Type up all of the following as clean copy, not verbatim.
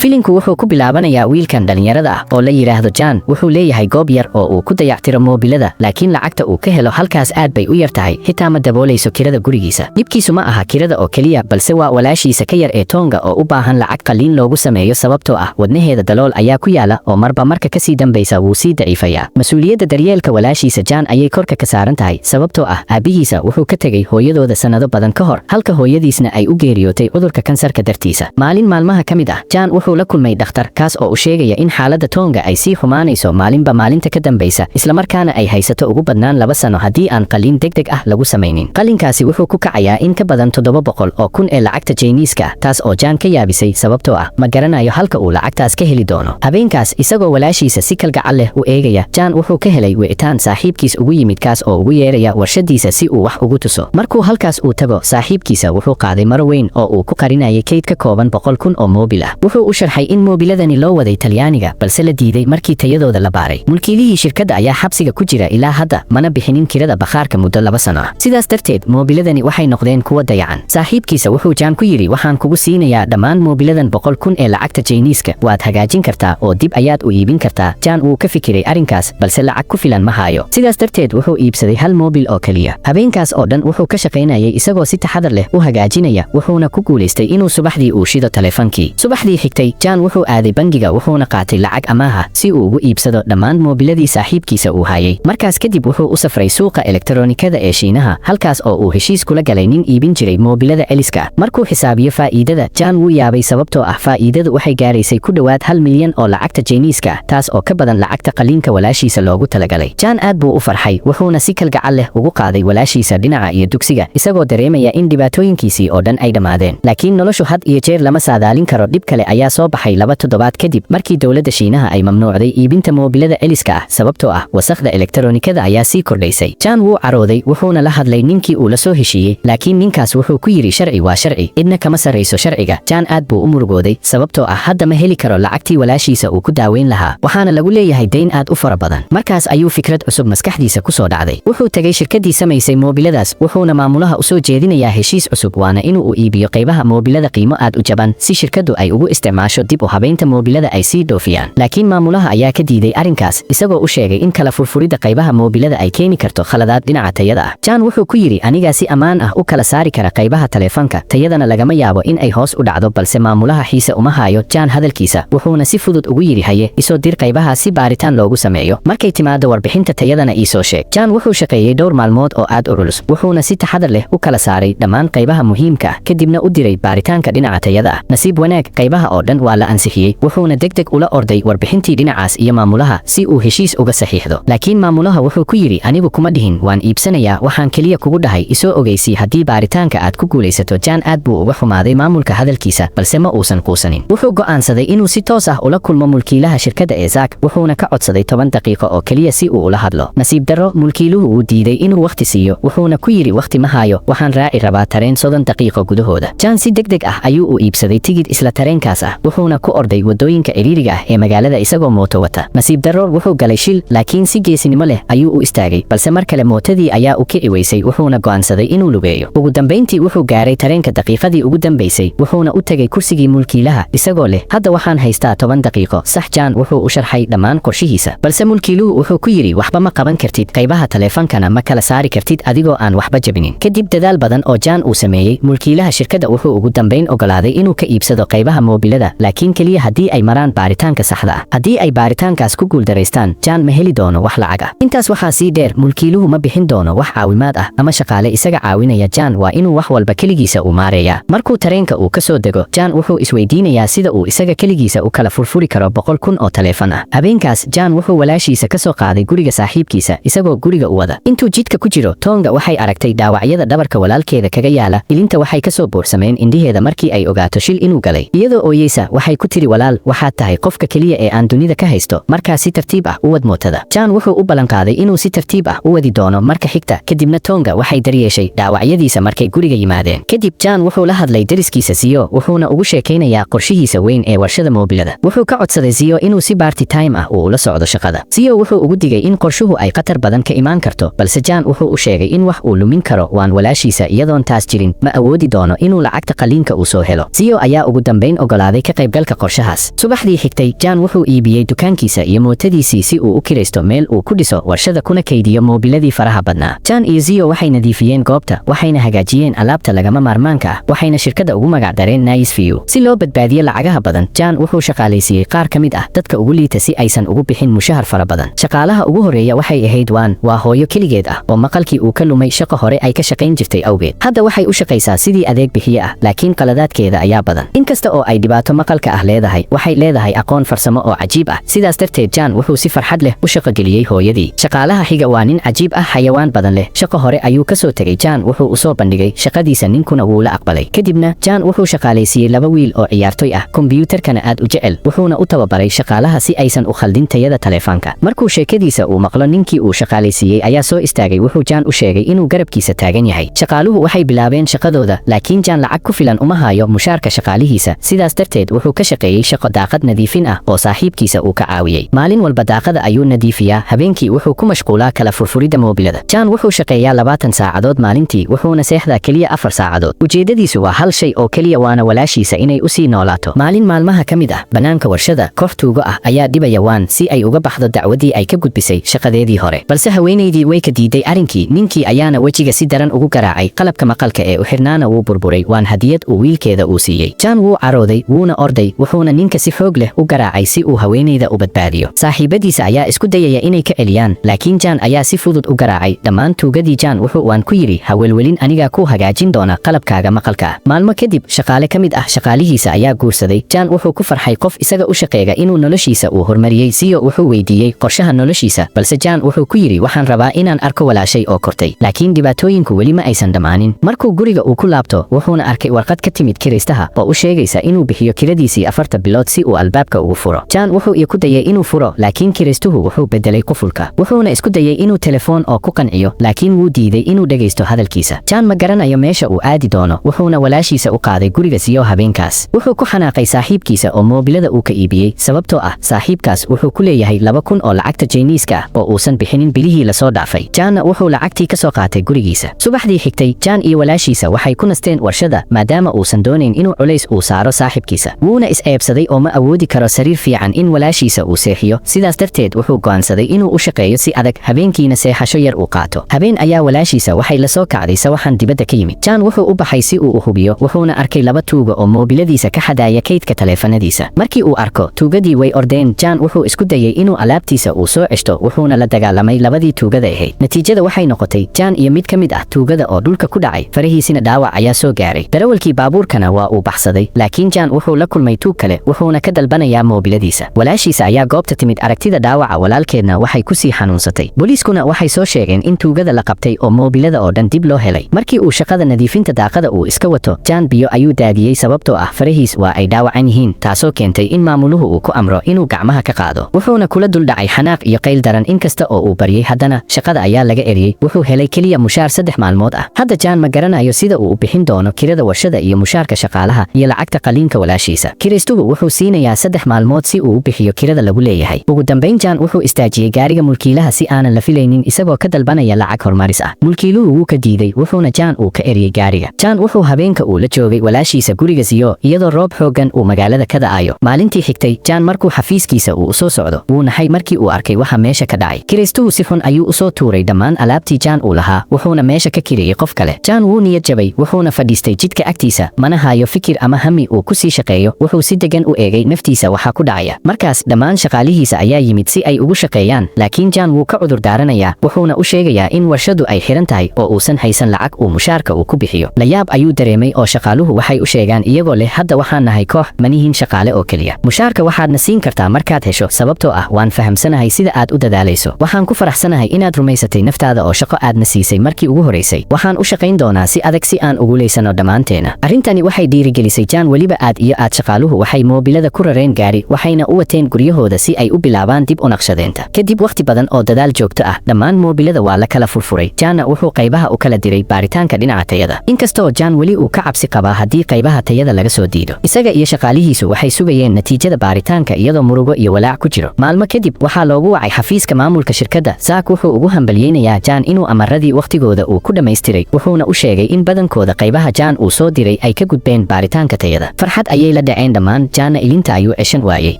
Filinku wuxuu ku bilaabanayaa wiilkan dhallinyarada ah oo la yidhaahdo Jan. Wuxuu leeyahay goob yar oo uu ku dayactiro moobilada, laakiin lacagta uu ka helo halkaas aad bay u yar tahay, xitaa ma daboolayso kirada gurigiisa. Dhibkiisu ma aha kirada oo keliya, balse waa walaashiisa ka yar ee Toonga oo u baahan lacag qalliin loogu sameeyo, sababtoo ah wadnaheeda dalool ayaa ku yaala oo marba marka kasii dambaysa wuu sii daciifayaa. Mas-uuliyadda daryeelka walaashiisa Jan ayay korka ka saaran tahay, sababtoo ah aabihiisa wuxuu ka tegey hooyadooda sannado badan ka hor, halka hooyadiisna ay u geeriyootay cudurka kansarka dartiisa. Maalin maalmaha ka mid ah, Jan wuxuu la kulmay dhakhtar, kaas oo u sheegaya in xaaladda Toonga ay sii xumaanayso maalinba maalinta ka dambaysa, islamarkaana ay haysato ugu badnaan 2 sano haddii aan qalliin degdeg ah lagu samaynin. Qallinkaasi wuxuu ku kacayaa in ka badan 700,000 ee lacagta Jayniiska, taas oo Jan ka yaabisay, sababtoo ah ma garanayo halka uu lacagtaas ka heli doono. Habeenkaas, isagoo walaashiisa si kalgacal leh u eegaya, Jan wuxuu ka helay wicitaan saaxiibkiis ugu yimid, kaas oo ugu yeeraya warshadiisa si uu wax ugu tuso. Markuu halkaas uu tago, saaxiibkiisa wuxuu qaaday maro weyn oo uu ku qarinayay kayd ka kooban 100,000 oo moobil ah. Wuxuu u sharxay in moobiladani loo waday Talyaaniga, balse la diiday markii tayadooda la baaray. Mulkiilihii shirkadda ayaa xabsiga ku jira ilaa hadda, mana bixinin kirada bakhaarka muddo 2 sano ah. Sidaas darteed moobiladani waxay noqdeen kuwo dayacan. Saaxiibkiisa wuxuu Jan ku yidhi: "Waxaan kugu siinayaa dhammaan moobiladan 100,000 ee lacagta Jayniiska. Waad hagaajin kartaa oo dib ayaad u iibin kartaa." Jan wuu ka fikiray arrinkaas, balse lacag ku filan ma haayo. Sidaas darteed wuxuu iibsaday hal moobil oo keliya. Habeenkaas oo dhan wuxuu ka shaqaynayay isagoo si taxadar leh u hagaajinaya, wuxuuna ku guulaystay inuu subaxdii uu shido taleefankii. Subaxdii xigtay, Jan wuxuu aaday bangiga, wuxuuna qaatay lacag amaaha si uu ugu iibsado dhammaan moobiladii saaxiibkiisa uu hayay. Markaas kadib wuxuu u safray suuqa elektaronikada ee Shiinaha, halkaas oo uu heshiis kula galay nin iibin jiray moobilada celiska. Markuu xisaabiyo faa'iidada, Jan wuu yaabay, sababtoo ah faa'iidadu waxay gaaraysay ku dhowaad 1 milyan oo lacagta Jayniiska, taas oo ka badan lacagta qalliinka walaashiisa loogu talagalay. Jan aad buu u farxay, wuxuuna si kalgacal leh ugu qaaday walaashiisa dhinaca iyo dugsiga, isagoo dareemaya in dhibaatooyinkiisii oo dhan ay dhammaadeen. Laakiin noloshu had iyo jeer lama saadaalin karo. Dhib kale ayaa soo baxay 2 toddobaad kadib, markii dowladda Shiinaha ay mamnuucday iibinta moobilada celiska ah, sababtoo ah wasakhda elektaronikada ayaa sii kordhaysay. Jan wuu carooday, wuxuuna la hadlay ninkii uu la soo heshiiyey, laakiin ninkaas wuxuu ku yidhi: "Sharci waa sharci, cidna kama sarrayso sharciga." Jan aad buu u murugooday, sababtoo ah hadda ma heli karo lacagtii walaashiisa uu ku daaweyn lahaa, waxaana lagu leeyahay dayn aad u fara badan. Markaas ayuu fikrad cusub maskaxdiisa ku soo dhacday. Wuxuu tegey shirkaddii samaysay moobiladaas, wuxuuna maamulaha u soo jeedinayaa heshiis cusub, waana inuu u iibiyo qaybaha moobilada qiimo aad u jaban, si shirkaddu ay ugu isticmaasho dib u habaynta moobilada ay sii dhoofiyaan. Laakiin maamulaha ayaa ka diiday arrinkaas, isagoo u sheegay in kala furfuridda qaybaha moobilada ay keeni karto khaladaad dhinaca tayada ah. Jan wuxuu ku yidhi: "Anigaa si ammaan ah u kala saari kara qaybaha taleefanka, tayadana lagama yaabo in ay hoos u dhacdo." Balse maamulaha xiise uma haayo Jan hadalkiisa, wuxuuna si fudud ugu yidhi: "Haye, isoo dir qaybaha si baaritaan loogu sameeyo. Markay timaado warbixinta tayadana iisoo sheeg." Jan wuxuu shaqeeyey dhowr maalmood oo aad u culus, wuxuuna si taxadar leh u kala saaray dhammaan qaybaha muhiimka ah, kadibna u diray baaritaanka dhinaca tayada ah. Nasiib wanaag, qaybaha oo dhan waa la ansixiyey, wuxuuna degdeg ula orday warbixintii dhinacaas iyo maamulaha si uu heshiis uga saxiixdo. Laakiin maamulaha wuxuu ku yidhi: "Anigu kuma dhihin waan iibsanayaa, waxaan keliya kugu dhahay isoo ogeysii haddii baaritaanka aad ku guulaysato." Jan aad buu uga xumaaday maamulka hadalkiisa, balse ma uusan quusanin. Wuxuu go'aansaday inuu si toos ah ula kulmo mulkiilaha shirkadda ee Zak, wuxuuna ka codsaday 10 daqiiqo oo keliya si uu ula hadlo. Nasiib darro, mulkiiluhu wuu diiday inuu wakhti siiyo, wuxuuna ku yidhi: "Wakhti ma haayo, waxaan raaci rabaa tareen 30 daqiiqo gudahooda." Jan si degdeg ah ayuu u iibsaday tigid isla tareenkaas ah, wuxuuna ku orday waddooyinka ciriiriga ah ee magaalada isagoo mooto wata. Nasiib darro, wuxuu galay shil, laakiin si geesinimo leh ayuu u istaagay, balse mar kale mootadii ayaa u kici weysay, wuxuuna go'aansaday inuu lugeeyo. Ugu dambayntii wuxuu gaaray tareenka daqiiqadii ugu dambaysay, wuxuuna u tegay kursigii mulkiilaha isagoo leh: "Hadda waxaan haystaa 10 daqiiqo, sax?" Jan wuxuu u sharxay dhammaan qorshihiisa, balse mulkiiluhu wuxuu ku yidhi: "Waxba ma qaban kartid, qaybaha taleefankana ma kala saari kartid adigoo aan waxba jabinin." Kadib dadaal badan oo Jan uu sameeyey, mulkiilaha shirkadda wuxuu ugu dambayn ogolaaday inuu ka iibsado qaybaha moobilada, laakiin keliya haddii ay maraan baaritaanka saxda ah. Haddii ay baaritaankaas ku guuldaraystaan, Jan ma heli doono wax lacag ah. Intaas waxaa sii dheer, mulkiiluhu ma bixin doono wax caawimaad ah ama shaqaale isaga caawinaya. Jan waa inuu wax walba keligiisa uu maareeyaa. Markuu tareenka uu ka soo dego, Jan wuxuu isweydiinayaa sida uu isaga keligiisa u kala furfuri karo 100,000 oo taleefan ah. Habeenkaas Jan wuxuu walaashiisa ka soo qaaday guriga saaxiibkiisa, isagoo guriga u wada. Intuu jidka ku jiro, Toonga waxay aragtay dhaawacyada dhabarka walaalkeeda kaga yaala. Ilinta waxay ka soo buursameen indhiheeda markii ay ogaato shil inuu galay. Iyadoo ooyeysa waxay ku tiri: "Walaal, waxaad tahay qofka keliya ee aan dunida ka haysto, markaa si tartiib ah u wad mootada." Jan wuxuu u ballanqaaday inuu si tartiib ah u wadi doono marka xigta. Kadibna Toonga waxay daryeeshay dhaawacyadiisa markay guriga yimaadeen. Kadib Jan wuxuu la hadlay deriskiisa Ziyo, wuxuuna ugu sheekaynayaa qorshihiisa weyn ee warshada moobilada. Wuxuu ka codsaday Ziyo inuu si part time ah uu ula socdo shaqada. Ziyo wuxuu ugu digay in qorshuhu ay khatar badan ka imaan karto, balse Jan wuxuu u sheegay in wax uu lumin karo waan walaashiisa. Iyadoon taas jirin, ma awoodi doono inuu lacagta qaliinka uu soo helo. Ziyo ayaa ugu dambayn ogolaaday. Ka qaybgalka qorshahaas. Subaxdii xigtay, Jan wuxuu iibiyey dukaankiisa iyo mootadiisii si uu u kiraysto meel uu ku dhiso warshada kuna kaydiyo moobiladii faraha badnaa. Jan iyo Zio waxay nadiifiyeen goobta, waxayna hagaajiyeen alaabta lagama maarmaanka ah, waxayna shirkadda ugu magac dareen Nice View. Si loo badbaadiyo lacagaha badan, Jan wuxuu shaqaalaysiiyey qaar ka mid ah dadka ugu liita si aysan ugu bixin mushahar fara badan. Shaqaalaha ugu horeeya waxay ahayd Wan. Waa hooyo keligeed ah oo maqalkii uu ka lumay shaqo hore ay ka shaqayn jirtay awgeed. Hadda waxay u shaqaysaa sidii adeeg bixiye ah, laakiin qaladaadkeeda ayaa badan. Inkasta oo ay dhibaato maqalka ah leedahay, waxay leedahay aqoon farsamo oo cajiib ah. Sidaas darteed, Jan wuxuu si farxad leh u shaqogeliyey hooyadii. Shaqaalaha xiga waa nin cajiib ah, xayawaan badan leh. Shaqo hore ayuu ka soo tegay. Jan wuxuu u soo bandhigay shaqadiisa, ninkuna wuu la aqbalay. Kadibna Jan wuxuu shaqaalaysiiyey laba wiil oo ciyaartoy ah, kombiyuutarkana aad u jecel, wuxuuna u tababaray shaqaalaha si aysan u khaldin tayada taleefanka. Markuu sheekadiisa uu maqlo, ninkii uu shaqaalaysiiyey ayaa soo istaagay. Wuxuu Jan u sheegay inuu garabkiisa taagan yahay. Shaqaaluhu waxay bilaabeen shaqadooda, laakiin Jan lacag ku filan uma hayo mushaarka shaqaalihiisa. Sidaas darteed wuxuu ka shaqeeyey shaqo daaqad nadiifin ah oo saaxiibkiisa uu ka caawiyey. Maalin walba daaqada ayuu nadiifiyaa, habeenkii wuxuu ku mashquulaa kala furfuridda moobilada. Jan wuxuu shaqeeyaa 20 saacadood maalintii, wuxuuna seexdaa keliya 4 saacadood. Ujeedadiisu waa hal shay oo keliya, waana walaashiisa inay usii noolaato. Maalin maalmaha ka mid ah, bannaanka warshada, koox tuugo ah ayaa dhibaya Waan si ay uga baxdo dacwadii ay ka gudbisay shaqadeedii hore, balse haweenaydii way ka diiday arrinkii. Ninkii ayaana wejiga si daran ugu garaacay, qalabka maqalka ee u xirnaana wuu burburay. Waan hadiyad uu wiilkeeda uu siiyey. Jan wuu carooday, wuuna orday, wuxuuna ninka si xoog leh u garaacay si uu haweenayda u badbaadiyo. Saaxiibadiisa ayaa isku dayaya inay ka celiyaan, laakiin Jan ayaa si fudud u garaacay dhammaan tuugadii. Jan wuxuu Waan ku yidhi, "Ha welwelin, anigaa ku hagaajin doona qalabkaaga maqalka ah." Maalmo kadib, shaqaale ka mid ah shaqaalihiisa ayaa guursaday. Jan wuxuu ku farxay qof isaga u shaqeega inuu noloshiisa uu horumariyey. Siyo wuxuu weydiiyey qorshaha noloshiisa, balse Jan wuxuu ku yidhi, "Waxaan rabaa inaan arko walaashay oo kortay." Laakiin dhibaatooyinku weli ma aysan dhammaanin. Markuu guriga uu ku laabto, wuxuuna arkay warqad ka timid kiraystaha oo u sheegaysa inuu bixiyo kiradiisii 4ta bilood si uu albaabka ugu furo. Jan wuxuu iyo ku dayay inuu furo, laakiin kiraystuhu wuxuu bedelay qufulka. Wuxuuna isku dayay inuu telefoon oo ku qanciyo, laakiin wuu diiday inuu dhegaysto hadalkiisa. Jan ma garanayo meesha uu aadi doono, wuxuuna walaashiisa u qaaday guriga Siyo habeenkaas. Wuxuu ku xanaaqay saaxiibkiisa oo moobilada uu ka iibiyey, sababtoo ah saaxiibkaas wuxuu ku leeyahay 2000 oo lacagta Jayniiska ah oo uusan bixinin bilihii lasoo dhaafay. Janna wuxuu lacagtii ka soo qaatay gurigiisa. Subaxdii xigtay, Jan iyo walaashiisa waxay ku nasteen warshada, maadaama uusan doonayn inuu culays uu saaro saaxiibkiisa. Wuuna is-eebsaday oo ma awoodi karo sariir fiican in walaashiisa uu seexiyo. Sidaas darteed wuxuu go'aansaday inuu u shaqeeyo si adag, habeenkiina seexasho yar uu qaato. Habeen ayaa walaashiisa waxay la soo kacday sawaxan dibadda ka yimid. Jan wuxuu u baxay si uu u hubiyo, wuxuuna arkay laba tuuga oo moobiladiisa ka xadaaya kaydka taleefanadiisa. Markii uu arko tuugadii, way ordeen. Jan wuxuu isku dayay inuu alaabtiisa uu soo ceshto, wuxuuna la dagaalamay labadii tuugada ahayd. Natiijada waxay noqotay Jan iyo mid ka mid ah tuugada oo dhulka ku dhacay, farahiisina dhaawac ayaa soo gaaray. Darawalkii baabuurkana waa uu baxsaday, laakiin Jan wuxuu la kulmay tuug kale, wuxuuna ka dalbanayaa moobiladiisa. Walaashiisa ayaa goobta timid. Aragtida dhaawaca walaalkeedna waxay kusii xanuunsatay. Booliiskuna waxay soo sheegeen in tuugada la qabtay oo moobilada oo dhan dib loo helay. Markii uu shaqada nadiifinta daaqada uu iska wato, Jan biyo ayuu daadiyey, sababtoo ah farahiis waa ay dhaawacan yihiin, taasoo keentay in maamuluhu uu ku amro inuu gacmaha ka qaado. Wuxuuna kula duldhacay xanaaq iyo qayl daran. Inkasta oo uu baryey, haddana shaqada ayaa laga eriyey. Wuxuu helay keliya mushaar 3 maalmood ah. Hadda Jan ma garanayo sida uu u bixin doono kirada warshada iyo mushaarka shaqaalaha iyo lacagta qaliinka walaashiisa. Kiraystuhu wuxuu siinayaa 3 maalmood si uu u bixiyo kirada lagu leeyahay. Ugu dambayn, Jan wuxuu istaajiyey gaariga mulkiilaha si aanan la filaynin, isagoo ka dalbanaya lacag horumaris ah. Mulkiiluhu wuu ka diiday, wuxuuna Jan uu ka eriyey gaariga. Jan wuxuu habeenka uu la joogay walaashiisa guriga Siyo, iyadoo roob xooggan uu magaalada ka da'ayo. Maalintii xigtay, Jan markuu xafiiskiisa uu usoo socdo, wuu naxay markii uu arkay waxa meesha ka dhacay. Kiraystuhu si xun ayuu usoo tuuray dhammaan alaabtii Jan uu lahaa, wuxuuna meesha ka kiriyey qof kale. Jan wuu niyad jabay, wuxuuna fadhiistay jidka agtiisa. Mana hayo fikir ama hami uu ku sii shaqeeyo. Wuxuu si degan u eegay naftiisa waxa ku dhacaya. Markaas dhammaan shaqaalihiisa ayaa yimid si ay ugu shaqeeyaan, laakiin Jan wuu ka cudur daaranayaa, wuxuuna u sheegayaa in warshadu ay xiran tahay oo uusan haysan lacag uu mushaarka uu ku bixiyo. Layaab ayuu dareemay oo shaqaaluhu waxay u sheegaan iyagoo leh, "Hadda waxaan nahay koox, manihin shaqaale oo keliya. Mushaarka waxaadna siin kartaa markaad hesho, sababtoo ah waan fahamsanahay sida aad u dadaalayso. Waxaan ku faraxsanahay inaad rumaysatay naftaada oo shaqo aadna siisay markii ugu horeysay. Waxaan u shaqayn doonaa si adag si aan uguulaysano dhammaanteena." Arrintani waxay dhiirigelisay Jan weliba aad iyo aad. Shaqaaluhu waxay moobilada ku rareen gaari, waxayna u wateen guryahooda si ay u bilaabaan dib u naqshadeenta. Kadib wakhti badan oo dadaal joogto ah, dhammaan moobilada waa la kala furfuray. Janna wuxuu qaybaha u kala diray baaritaanka dhinaca tayada, inkastoo Jan weli uu ka cabsi qabaa haddii qaybaha tayada laga soo diido. Isaga iyo shaqaalihiisu waxay sugayeen natiijada baaritaanka iyadoo murugo iyo walaac ku jiro. Maalmo kadib waxaa loogu wacay xafiiska maamulka shirkadda. Saak wuxuu ugu hambalyeynayaa Jan inuu amaradii wakhtigooda uu ku dhammaystiray, wuxuuna u sheegay in badankooda qaybaha Jan uu soo diray ay ka gudbeen baaritaanka tayada. Farxad ayay la la dhaceen dhammaan. Jaanna ilinta ayuu ceshan waayey.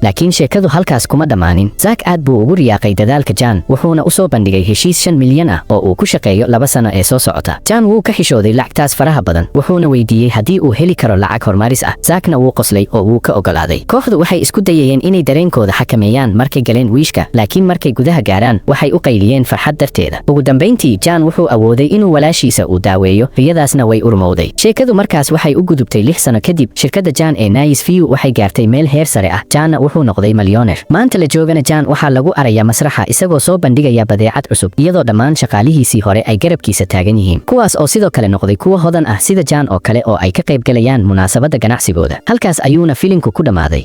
Laakiin sheekadu halkaas kuma dhammaanin. Zack aad buu ugu riyaaqay dadaalka Jan, wuxuuna u soo bandhigay heshiis 5 milyan ah oo uu ku shaqeeyo 2 sano ee soo socota. Jan wuu ka xishooday lacagtaas faraha badan, wuxuuna weydiiyey haddii uu heli karo lacag horumaris ah. Zackna wuu qoslay oo wuu ka ogolaaday. Kooxdu waxay isku dayayeen inay dareenkooda xakameeyaan markay galeen wiishka, laakiin markay gudaha gaaraan waxay u qayliyeen farxad darteeda. Ugu dambayntii Jan wuxuu awooday inuu walaashiisa uu daaweeyo, riyadaasna way urmowday. Sheekadu markaas waxay u gudubtay 6 sano kadib. Shirkadda Jan ee Nice View waxay gaartay meel heer sare ah. Janna wuxuu noqday milyoner. Maanta la joogana Jan waxaa lagu arayaa masraxa isagoo soo bandhigaya badeecad cusub, iyadoo dhammaan shaqaalihiisii hore ay garabkiisa taagan yihiin, kuwaas oo sidoo kale noqday kuwo hodan ah sida Jan oo kale oo ay ka qayb galayaan munaasabadda ganacsigooda. Halkaas ayuuna filinku ku dhammaaday.